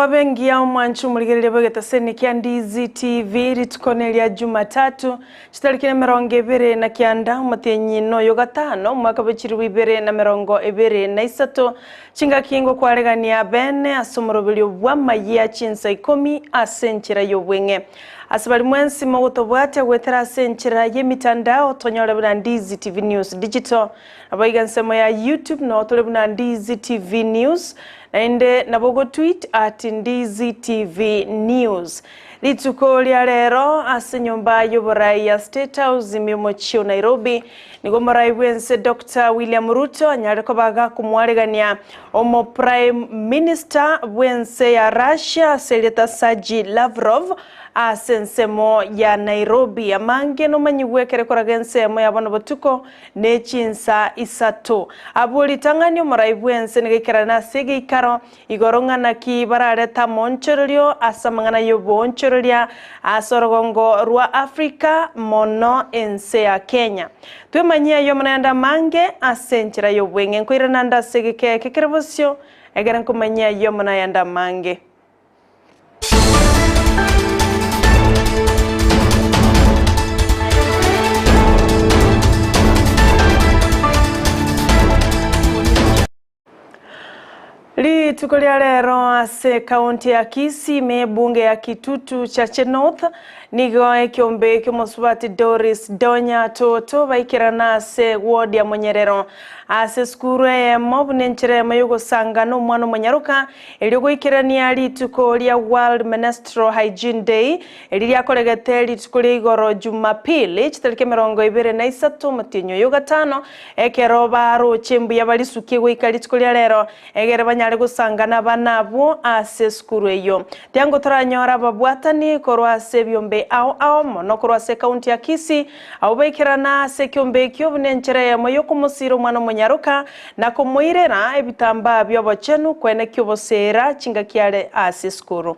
Emarogoba engiya omwanchi omorigereria bw'egetaseni kia Ndizi TV rituko neria Jumatatu chitariki emerongo ebere na kianda omotienyi noyo gatano omwaka bwe chilifu ibere na merongo ebere na isato chingaki ngokwaregania bene ase omoroberio bw'amayia chinsa ikomi ase enchera y'obweng'e Ase baria mwensi mogotobwatia goetera ase enchera y'emitandao tonyore buna Ndizi TV News Digital Naboigo ensemo ya YouTube noo tore buna Ndizi TV News, naende nabo ogotweet at Ndizi TV News. Rituko ria rero ase enyomba y'oborai ya State House ime omochie o Nairobi, nigo omorai bw'ense Doctor William Ruto anyare koba gakomwaregania omo Prime Minister bw'ense ya Russia ase erieta Sergey Lavrov ase ensemo ya Nairobi. Amange nomanyigwe ekere koraga ensemo ya bono botuko ne chinsa isato. Abwo ritang'ani omorai bw'ense nigo aikerane ase egeikaro igoro ng'a naki bararete amoonchorerio ase amang'ana y'oboonchoreria ase orogongo rwa Africa mono ense ya Kenya. Twemanyie ayio amanayande amange ase enchera y'obweng'e. Nkoirana nde ase egeka eke kere bosio, ekere nkomanyie ayio amanayande amange. Rituko ria rero ase ekaunti ya Kisii ime ebunge ya Kitutu Chache North nigo ekiombe ki'omosubati Doris Donya Toto baikerana ase ward ya Monyerero ase esukuru eyemo buna enchera eyemo yogosanga nomwana omonyaroka Erio goikerania rituko ria World Menstrual Hygiene Day, eri riakoregete rituko ria igoro Jumapili, chitariki 23 omotienyi oyo gatano, ekero baroche mbuya barisukie goika rituko ria rero, egere banyare gosangana abana abwo ase esukuru eyio. Tiango toranyore ababwatani korwa ase ebiombe ao ao, mono korwa ase ekaunti ya Kisii, abwo baikerana ase ekiombe ekio buna enchera eyemo y'okomosiira omwana omonyaroka, Na komoirera ebitambaa bi'obochenu kwenekia oboseera chingaki are ase esukuru.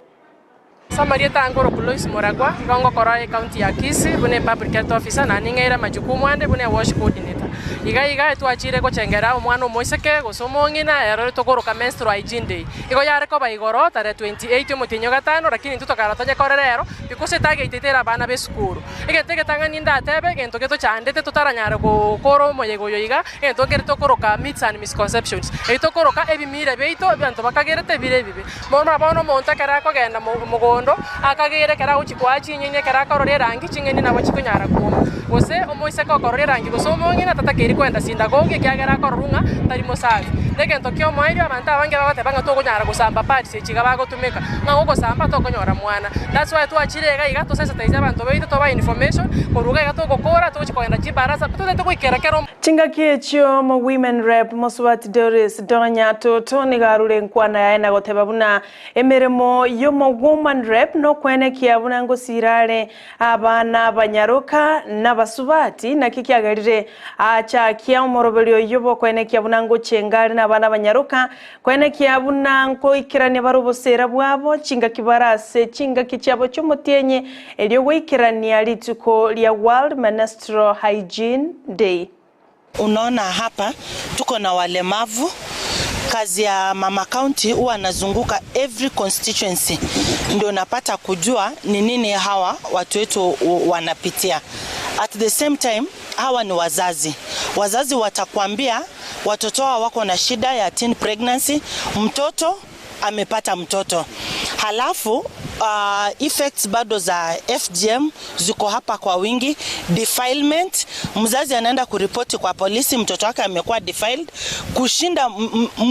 Ase amarieta ange oroku Loice Muragwa, igo ngokora ecounty ya Kisii buna epublic health officer na ning'eire amajukumu ande buna ewash coordinator. Iga iga etwachire gochengera omwana omoiseke gose omong'ina ero tokoroka menstrual hygiene day. Igo yare koba igoro tarehe 28 omotienyi o gatano lakini intwe tokara tonyekorera ero because etarget yaito ere abana b'esukuru. Egento egetang'ani ndatebe, egento getochandete totaranyare gokora omoyega oyo iga, egento nkere tokoroka myths and misconceptions, eki tokoroka ebimira biaito abanto bakagerete bire ebibe. Bono bono omonto ekero akogenda mogondo, akagere ekero agochia koa chinyeni ekero akorora erangi, ching'eni nabo chikonyara kwoma. Gose omoiseke okorora erangi gose omong'ina tatakeiri kogenda sindagogi ekiagera akororwa ng'a tari mosafi. Na egento kia omoerio abanto abange bagoteba ng'a tokonyara gosamba pads echi iga bagotumeka, ng'a gogosamba tokonyora mwana. That's why twachire iga iga tosensitize abanto baito tobae information korwa iga iga togokora togochia kogenda chibarasa totagete goikera kera Chingaki echio omo Women Rep Mosubati Doris Donya Toto nigo arure enkwana yaye na goteba buna emeremo yomo Woman Rep nokwenekia buna ngosira are abana abanyaroka nabasubati naki kiagerire achakia omoroberio oyio bwokwenekia buna ngochenga are nabana abanyaroka Koenekia buna nkoikerania bare oboseera bwabo chingaki bare ase chingaki chiabo chi'omotienyi, erio goikerania rituko ria World Menstrual Hygiene Day. Unaona hapa tuko na walemavu, kazi ya mama county huwa anazunguka every constituency ndio napata kujua ni nini hawa watu wetu wanapitia. At the same time hawa ni wazazi, wazazi watakwambia Watoto hao wako na shida ya teen pregnancy, mtoto amepata mtoto halafu uh, effects bado za FGM ziko hapa kwa wingi. Defilement, mzazi anaenda kuripoti kwa polisi mtoto wake amekuwa defiled, kushinda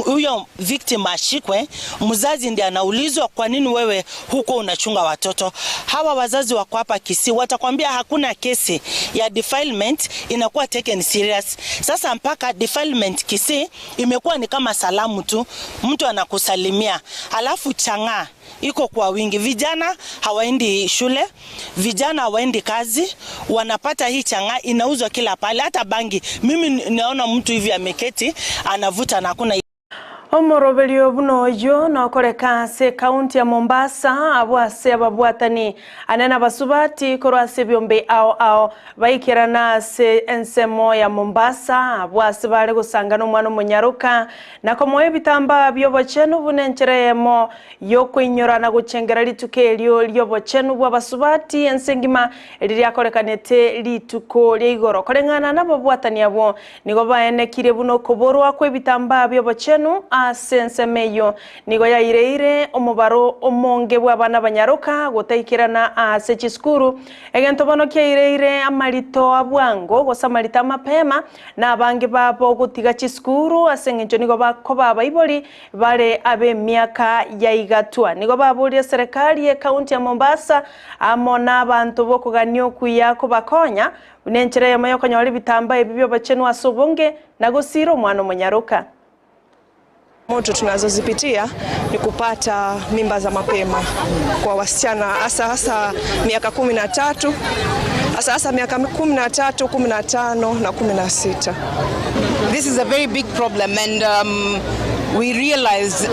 huyo victim ashikwe, mzazi ndiye anaulizwa kwa nini wewe huko unachunga watoto hawa. Wazazi wako hapa Kisii watakwambia hakuna kesi ya defilement inakuwa taken serious. Sasa mpaka defilement Kisii imekuwa ni kama salamu tu, mtu anakusalimia, alafu chang'aa iko kwa wingi. Vijana hawaendi shule, vijana hawaendi kazi, wanapata hii chang'aa inauzwa kila pale, hata bangi. Mimi naona mtu hivi ameketi anavuta na hakuna. Omoroberio buna oyio nokoreka ase ekaunti ya Mombasa, abwo ase ababwatani ane nabasubati korwa ase ebiombe ao ao baikerana ase ensemo ya Mombasa, abwo ase bare gosanga nomwana omonyaroka na komoa ebitambaa bi'obochenu buna enchera eyemo y'okoinyora na gochengera rituko erio ri'obochenu bw'abasubati ense engima riria akorekanete rituko ria igoro. Koreng'ana nababwatani abwo nigo baenekirie buna okoborwa kw'ebitambaa bi'obochenu ase ensemo eyio nigo yaireire omobaro omonge bw'abana banyaroka gotaikerana ase chisukuru egento bono kiaireire amarito a bwango gose amarito amapema na abange babo gotiga chisukuru ase eng'encho nigo bakoba abaibori bare ab'emiaka yaigatwa. Nigo baborie serikali y'ekaunti ya Mombasa amo na abanto b'okogania okuya kobakonya buna enchera eyemo y'okonyora ebitambaa ebi bi'obochenu ase obonge na gosira omwana omonyaroka. Moto tunazozipitia ni kupata mimba za mapema kwa wasichana hasa hasa miaka 13 hasa hasa miaka 13, 15 na 16. This is a very big problem and we realize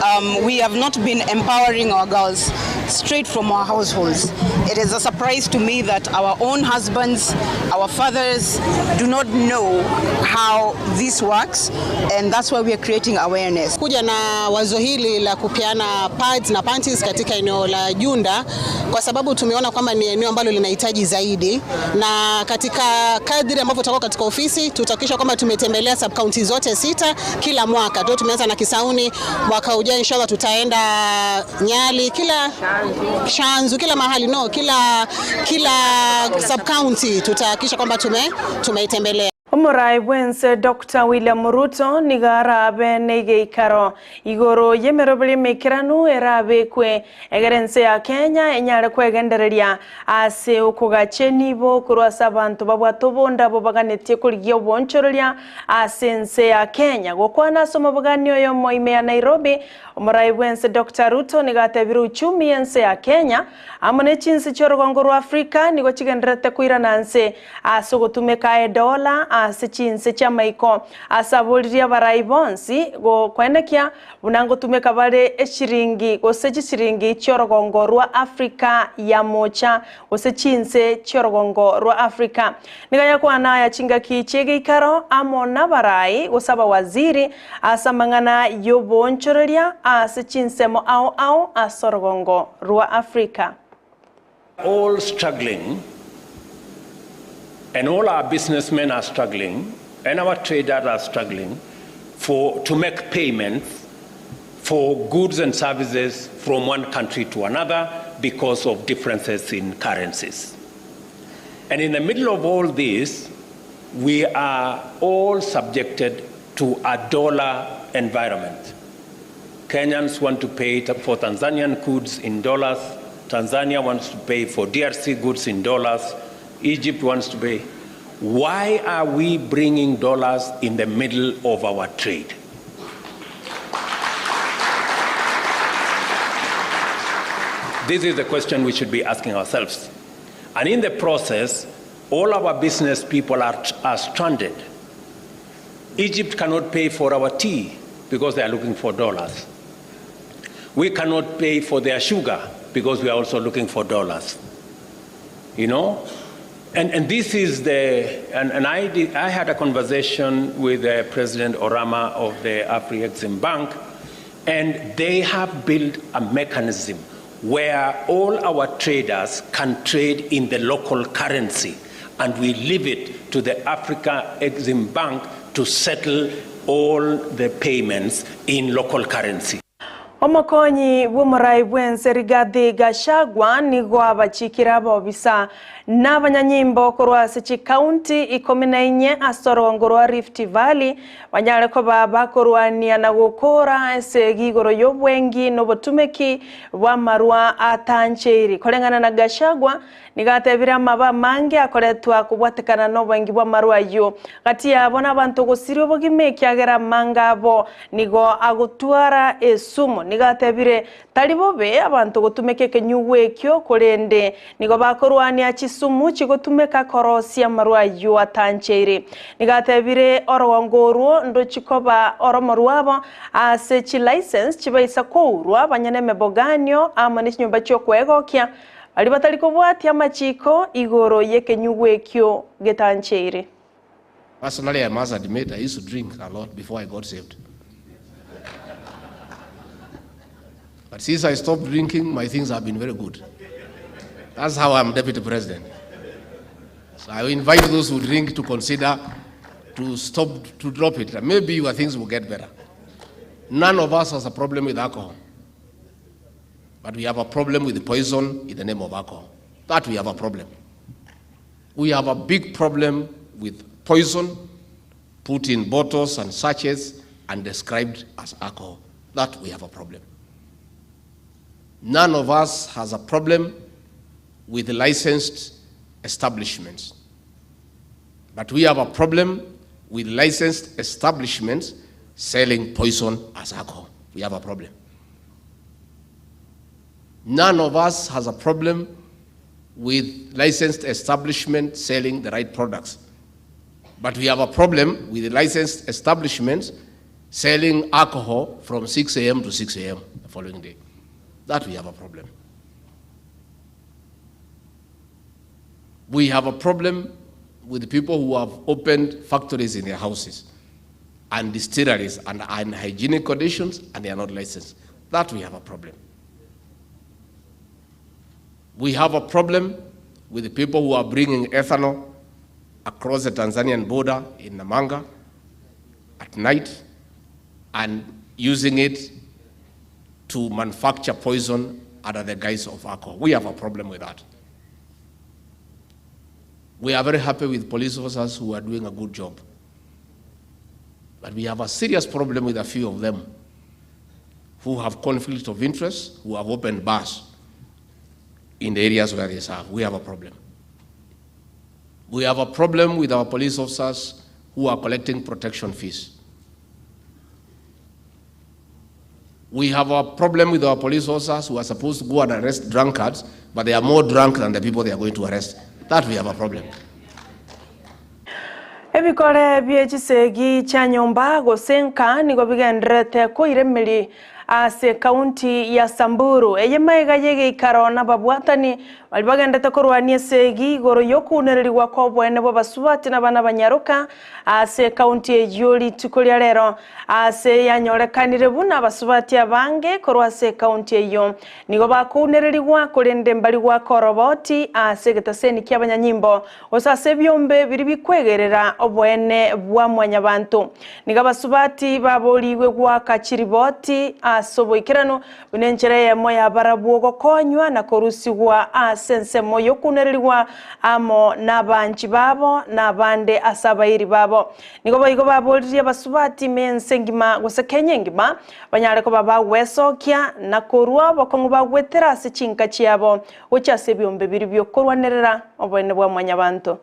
we have not been empowering our girls straight from our households. It is a surprise to me that our own husbands, our fathers do not know how this works and that's why we are creating awareness. Kuja na wazo hili la kupeana pads na panties katika eneo la Junda kwa sababu tumeona kwamba ni eneo ambalo linahitaji zaidi, na katika kadri ambavyo tutakuwa katika ofisi tutahakikisha kwamba tumetembelea sub county zote sita kila mwaka. Ndio tumeanza na Kisauni, mwaka ujao inshallah tutaenda Nyali, kila Shanzu, kila mahali no, kila sub county tutahakikisha kwamba tumeitembelea. Omorai bwense Dr. William Ruto nigo arabe neigeikaro igoro y'emeroberi emaikeranu erabekwe egere ense ya Kenya enyare kwegendereria ase okogacheni bo korwa ase abanto babwate obonda abo baganetie korigia obonchoreria ase ense ya Kenya. Gokwana ase omobogani oyo omoime ya Nairobi, omorai bwense Dr. Ruto nigo atebire uchumi ense ya Kenya amo ne chinse chi'orogongo rwa Africa nigo chigendererete koirana nse ase ogotumeka edola ase chinse chi'amaiko ase aboririe abarai bonsi gokwenekia buna ngotumeka bare eshiringi gose chisiringi chi'orogongo rwa Africa ya mocha gose chinse chi'orogongo rwa Africa. Nigo yakwana aya chingaki chi'egeikaro amo n'abarai gose abawaziri ase amang'ana y'obonchoreria ase chinsemo ao ao ase orogongo rwa Africa. All struggling, and all our businessmen are struggling, and our traders are struggling to make payments for goods and services from one country to another because of differences in currencies. And in the middle of all this, we are all subjected to a dollar environment. Kenyans want to pay for Tanzanian goods in dollars. Tanzania wants to pay for DRC goods in dollars. Egypt wants to pay. Why are we bringing dollars in the middle of our trade? This is the question we should be asking ourselves. And in the process, all our business people are stranded. Egypt cannot pay for our tea because they are looking for dollars. We cannot pay for their sugar because we are also looking for dollars. You know? And this is the, and I, did, I had a conversation with President Oramah of the Afri-Exim Bank, and they have built a mechanism where all our traders can trade in the local currency, and we leave it to the Africa Exim Bank to settle all the payments in local currency. Omokonyi bw'omorai bwense Rigathi Gachagua nigo abachikire abobisa n'abanyanyimbo korwa ase chikaunti 14 ase orogongo rwa Rift Valley banyare koba bakorwania na gokora ase igoro y'obwengi n'obotumeki bw'amarwa atancheiri. Koreng'ana na Gachagua nigo atebire amaba amange akoretwa kobwatekana n'obwengi bw'amarwa ayio gati yabo n'abanto gosiria obogima ekiagera amanga abo nigo agotwara esumu. Nigo atebire, Tari bobe abanto gotumeka ekenyugwa ekio, korende nigo bakorwania chisumu chigotumeka korosia amarwa ayio atancheiri. Nigo atebire, Orogongo orwo ndochi koba oromo rwabo ase chilicense chibaisa kourwa abanyene emeboganio amo ne chinyomba chi'okwegokia, baria batari kobwatia amachiko igoro y'ekenyugwa ekio getancheiri. Personally, I must admit, I used to drink a lot before I got saved. But since I stopped drinking, my things have been very good. That's how I'm deputy president. So I invite those who drink to consider to stop, to drop it. Maybe your things will get better. None of us has a problem with alcohol. But we have a problem with the poison in the name of alcohol. That we have a problem. We have a big problem with poison put in bottles and sachets and described as alcohol. That we have a problem. None of us has a problem with licensed establishments. But we have a problem with licensed establishments selling poison as alcohol. We have a problem. None of us has a problem with licensed establishment selling the right products. But we have a problem with licensed establishments selling alcohol from 6 a.m. to 6 a.m. the following day. That we have a problem. We have a problem with people who have opened factories in their houses and distilleries and are in hygienic conditions and they are not licensed. That we have a problem. We have a problem with the people who are bringing ethanol across the Tanzanian border in Namanga at night and using it to manufacture poison under the guise of alcohol. We have a problem with that. We are very happy with police officers who are doing a good job. But we have a serious problem with a few of them who have conflict of interest, who have opened bars in the areas where they serve. We have a problem. We have a problem with our police officers who are collecting protection fees. We have a problem with our police officers who are supposed to go and arrest drunkards, but they are more drunk than the people they are going to arrest. That we have a problem. Ebikore bie chisegi chia nyomba gose nka nigo bigendererete koiremeria ase ekaunti ya Samburu, eye magega y'egeikaro nababwatani baria bagendete korwania esegi igoro y'okounererigwa kw'oboene bw'abasubati na abana abanyaroka ase ekaunti eyio rituko ria rero ase yanyorekanire buna abasubati abange korwa ase ekaunti eyio nigo bakounererigwa korende mbari goaka oroboti ase egetaseni ki'abanyanyimbo gose ase ebiombe biria bikwegerera oboene bwa mwanyabanto. Nigo abasubati baborigwe goaka chiriboti ase oboikeranu buna enchera eyemo ya barabwo gokonywa na korusigwa ase ensemo y'okounererigwa amo nabanchi babo na abande ase abairi babo. Nigo boigo baboririe abasubati ime y'ense engima gose Kenya engima banyare koba bagwesokia na korua obokong'u bagwetera ase chinka chiabo gochia ase ebiombe biria bi'okorwanerera oboene bwa mwanyabanto.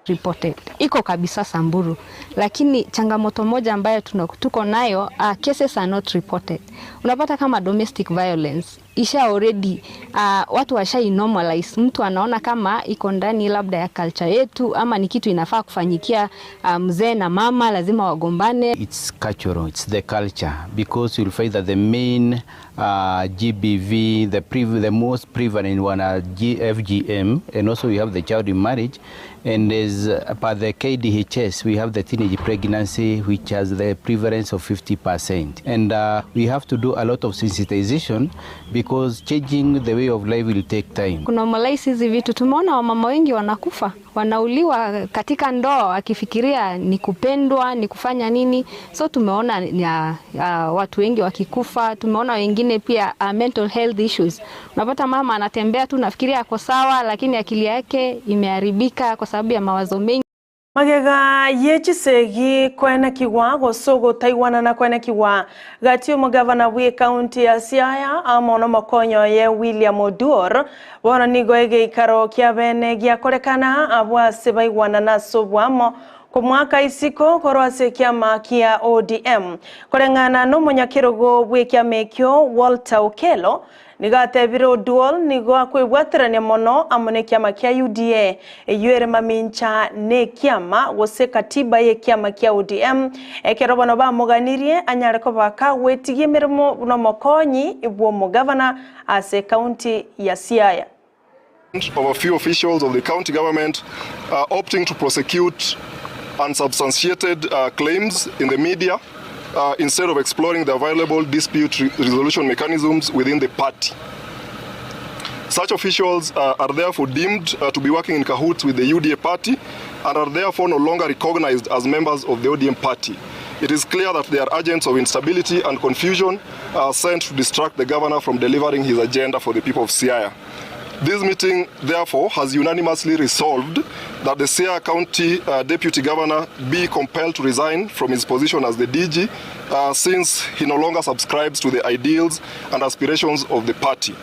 Reported. Iko kabisa Samburu lakini changamoto moja ambayo tuko nayo uh, cases are not reported. Unapata kama domestic violence isha already uh, watu washai normalize, mtu anaona kama iko ndani labda ya culture yetu ama ni kitu inafaa kufanyikia uh, mzee na mama lazima wagombane. It's cultural, it's the culture because you'll find that the main uh, GBV, the, pre the most prevalent one are FGM, and also we have the child in marriage. And as uh, per the KDHS, we have the teenage pregnancy, which has the prevalence of 50%. And uh, we have to do a lot of sensitization because changing the way of life will take time. Kunormalize hizi vitu, tumeona wamama wengi wanakufa, wanauliwa katika ndoa wakifikiria ni kupendwa, ni kufanya nini. So tumeona ya, ya, watu wengi wakikufa, tumeona wengine pia uh, mental health issues. Unapata mama anatembea tu nafikiria ako sawa, lakini akili yake imeharibika kwa sababu ya mawazo mengi. Magega ye chisegi koenekigwa gose ogotaigwanana koenekigwa gati y'omogavana bw'ecounty ya Siaya amo nomokonyi oye William Oduor, bono nigo egeikaro kia bene giakorekana abwo ase baigwanana ase oboamo. Komwaka isiko korwa ase ekiama kia ODM. Koreng'ana nomonyakerogo bw'ekiama ekio Walter Okello nigo atebire Oduol nigo akwebwaterania mono amo nekiama kia UDA eyio ere mamincha nekiama gose katiba yekiama kia ODM ekero bono bamoganirie anyare koba kagwetigia emeremo buna omokonyi bw'omogavana ase ekaunti ya Siaya. Of a few officials of the county government are opting to prosecute unsubstantiated claims in the media instead of exploring the available dispute resolution mechanisms within the party. Such officials are therefore deemed to be working in cahoots with the UDA party and are therefore no longer recognized as members of the ODM party. It is clear that they are agents of instability and confusion sent to distract the governor from delivering his agenda for the people of Siaya. This meeting, therefore, has unanimously resolved that the Siaya County uh, Deputy Governor be compelled to resign from his position as the DG uh, since he no longer subscribes to the ideals and aspirations of the party.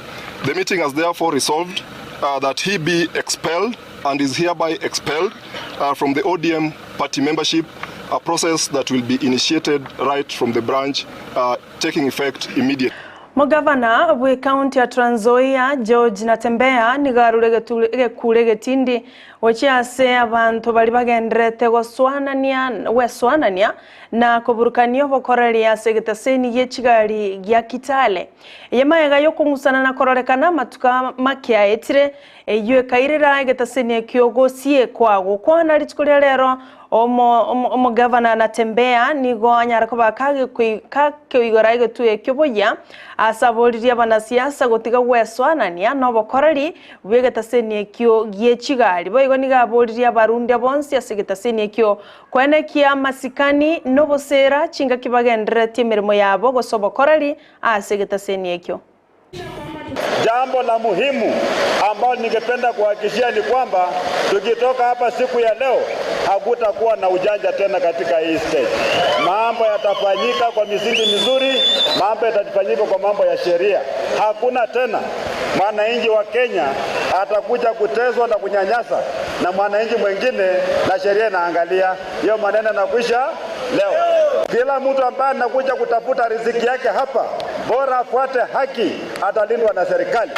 The meeting has therefore resolved uh, that he be expelled and is hereby expelled uh, from the ODM party membership, a process that will be initiated right from the branch, uh, taking effect immediately. Mogavana bw'ecounty ya Trans Nzoia George Natembeya nigo arure egekure egetindi gochia ase abanto baria bagendererete gosoanania gwesoanania na koburukania obokoreri ase egetaseni gie chigari gia Kitale. Eye magega y'okong'usana na kororekana amatuko make aetire Eyio ekairera egetaseni ekio gosiekwa gokwana rituko ria rero. Omogavana Natembeya nigo anyare koba kakoigora egetuo ekio boyia ase aboririe abanasiasa gotiga gwesoanania nobokoreri bw'egetaseni ekio gie chigari. Boigo nigo aboririe abarundia bonsi ase egetaseni ekio koenekia amasikani noboseera chingaki bagendereretie emeremo yabo gose obokoreri ase egetaseni ekio. Jambo la muhimu ambalo ningependa kuhakikishia ni kwamba tukitoka hapa siku ya leo hakutakuwa na ujanja tena katika hii stage. Mambo yatafanyika kwa misingi mizuri, mambo yatafanyika kwa mambo ya sheria. Hakuna tena mwananchi wa Kenya atakuja kuteswa na kunyanyasa na mwananchi mwingine, na sheria inaangalia hiyo maneno yanakwisha leo. Kila mtu ambaye anakuja kutafuta riziki yake hapa, bora afuate haki, atalindwa na serikali.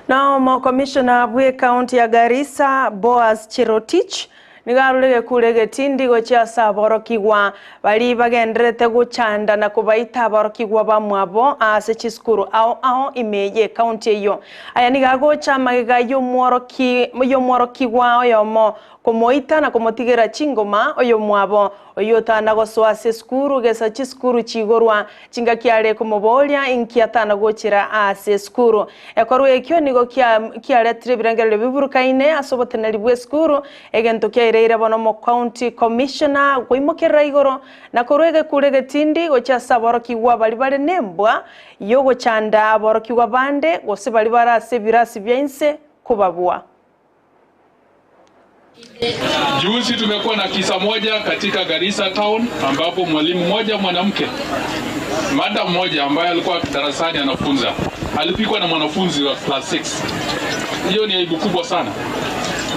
Na omokomishona bw'ecounty ya Garissa Boaz Cherotich nigo arure egekuro egetindi gochia ase aborokigwa baria bagendererete gochanda na kobaita aborokigwa bamwabo ase chisukuru ao ao ime y'ecounty eyio. Aya nigo agocha magega y'omworokigwa oyomo Komoita na komotigera chingoma oyomwabo, oyio otana gosoa ase esukuru gesa chisukuru chigorwa, chingaki are komoboria inki atana gochera ase esukuru. Ekorwa ekio nigo kiaretire ebirengererio biburukaine ase oboteneneri bw'esukuru, egento kiaireire bono omocounty commissioner koimokerera igoro na korwa egekuro egetindi gochia ase aborokigwa baria bare nembwa yogochanda aborokigwa bande gose baria bare ase ebirasi bia inse kobabua. Juzi tumekuwa na kisa moja katika Garissa town ambapo mwalimu mmoja mwanamke, madam mmoja ambaye alikuwa darasani anafunza, alipikwa na mwanafunzi wa class 6. Hiyo ni aibu kubwa sana,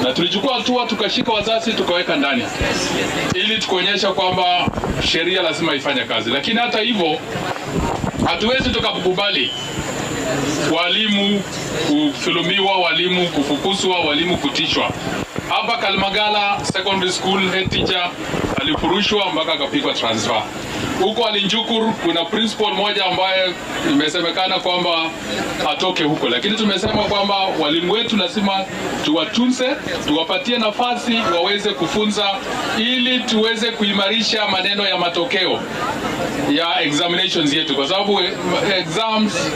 na tulichukua hatua tukashika wazazi tukaweka ndani ili tukuonyesha kwamba sheria lazima ifanye kazi. Lakini hata hivyo hatuwezi tukakubali walimu kudhulumiwa, walimu kufukuzwa, walimu kutishwa. Hapa Kalmagala Secondary School head teacher alifurushwa mpaka akapigwa transfer. Huko Alinjukur kuna principal mmoja ambaye imesemekana kwamba atoke huko, lakini tumesema kwamba walimu wetu lazima tuwatunze, tuwapatie nafasi waweze kufunza ili tuweze kuimarisha maneno ya matokeo ya examinations yetu, kwa sababu exams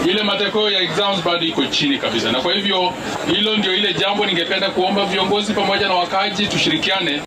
ile matokeo ya exams bado iko chini kabisa, na kwa hivyo hilo ndio ile jambo ningependa kuomba viongozi pamoja na wakaaji tushirikiane.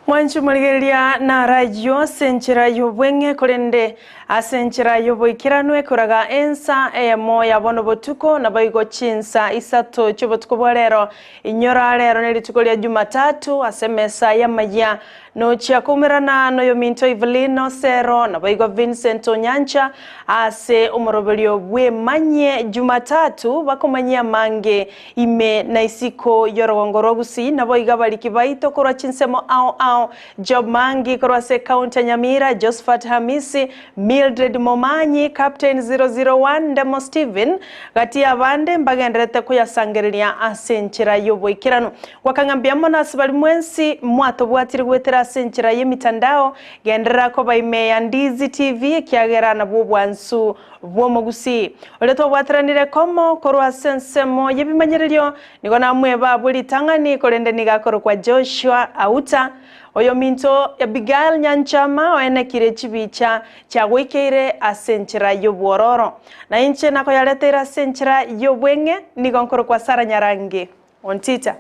Mwanche omorigereria narayio ase enchera y'obweng'e, korende ase enchera y'oboikeranu ekoraga ensa eyemo ya bono botuko, naboigo chinsa isato chi'obotuko bwa rero. Inyora rero nerituko ria Jumatatu ase emesa y'amayia. Nochia koumerana noyominto Evelyn Osero, naboigo Vincent Onyancha ase omoroberio bw'emanyie Jumatatu bakomanyia amange ime na isiko y'orogongo rwa Gusii naboigo abariki baito korwa chinsemo ao ao Job Mangi korwa ase ekaunti ya Nyamira, Josphat Hamisi, Mildred Momanyi, Captain 001 Ndemo Stephen, gati y'abande mbagendererete koyasangereria ase enchera y'oboikeranu. Gwakang'a mbuya mono ase baria mwensi mwatobwatire goetera ase enchera y'emitandao, genderera koba ime ya Ndizi TV ekiagera nabwo obwansu bw'omogusii. Oria twabwateranire komo korwa ase ensemo y'ebimanyererio nigo namweba abwo ritang'ani korende nigo akorokwa Joshua Auta, oyominto Abigail Nyanchama oenekire chibicha chiagoikeire ase enchera y'obwororo. Na inche nakoyareteire ase enchera y'obweng'e, nigo nkorokwa Sarah Nyarangi. Ontita.